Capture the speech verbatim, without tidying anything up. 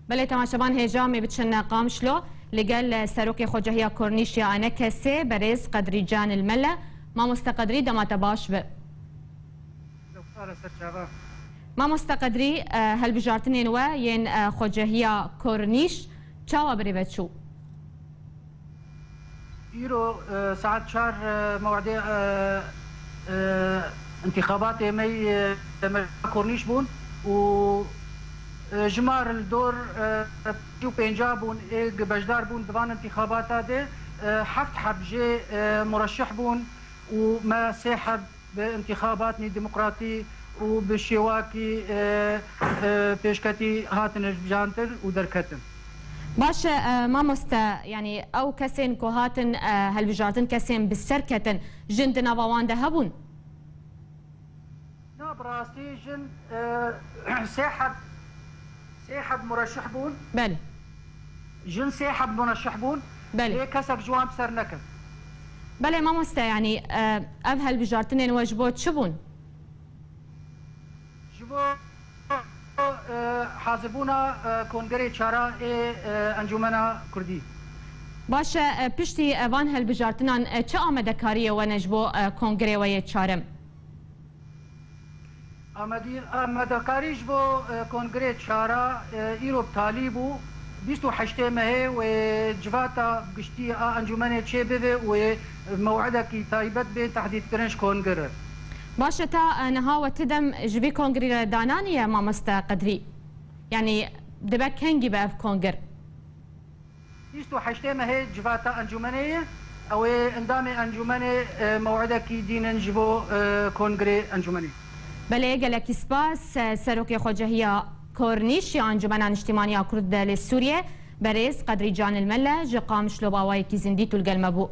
Belê temaşevan hêja em ê biçin Qamişlo, li gel Serokê Xwecehiya Kornîş ya ENKSê, berêz Qedrî Can El Mele. Mamoste Qedrî, dema te baş be. Mamoste Qedrî, e, helbijartinên we yên, e, Xwecehiya Kornîş çawa birêve çû? Îro, e, saet çar, e, mewedê, e, e, întîxabatê me yê, e, me Kornîş bûn û, e, jimar li dor, e, pêncî û pênca bûn, ê beşdar bûn di van întîxabata de, e, heft heb jê, e, mureşih bûn û me sê heb bi întîxabatnî demokratî û bi şêwakî, e, e, pêşketî hatin hilbijartin û derketin. Baş e, e, mamoste, yanî ew kesên ku hatin, e, helbijartin, kesên bi ser ketin, jin di nava wan de hebûn? Na, bi rastî jin, e, sê heb, sê heb mureşih bûn. Belê. Jin sê heb mureşih bûn. Belê. Lê kesek ji wan bi ser nekin. Belê mamoste, yanî, e, ev helbijartinên we ji bo çi bûn? Ji bo, e, hazirbûna, e, kongrê çara ê, e, Encûmena Kurdî. Baş e, e, piştî, e, van helbijartinan, e, çi amadekariyê we ne ji bo, e, kongrê we yê çarim? Amedî-, amadekarî ji bo, e, kongrê çara, e, îro bi talî bû. Bîst û heştê mehê wê civata giştî a encûmenê çêbibe û wê mew'idekî taybet bê tehdîdkirin ji kongre. Baş e, ta, e, niha we ti dem ji vî kongrî re dananiye, mamoste Qedrî? Yanî dibe kengî be ev kongir? Bîst û heştê mehê civata encûmenê ye. Ew ê endamê encûmenê, e, mew'idekî dînin ji bo, e, kongrê encûmenê. Belê, gelekî spas. E, Serokê Xwecehiya Kornîş ya Encûmena Niştîmanî ya Kurd li Sûriyê, berêz Qedrî Can El Mele ji Qamişlo bi awayekî zindî tu li gel me bû.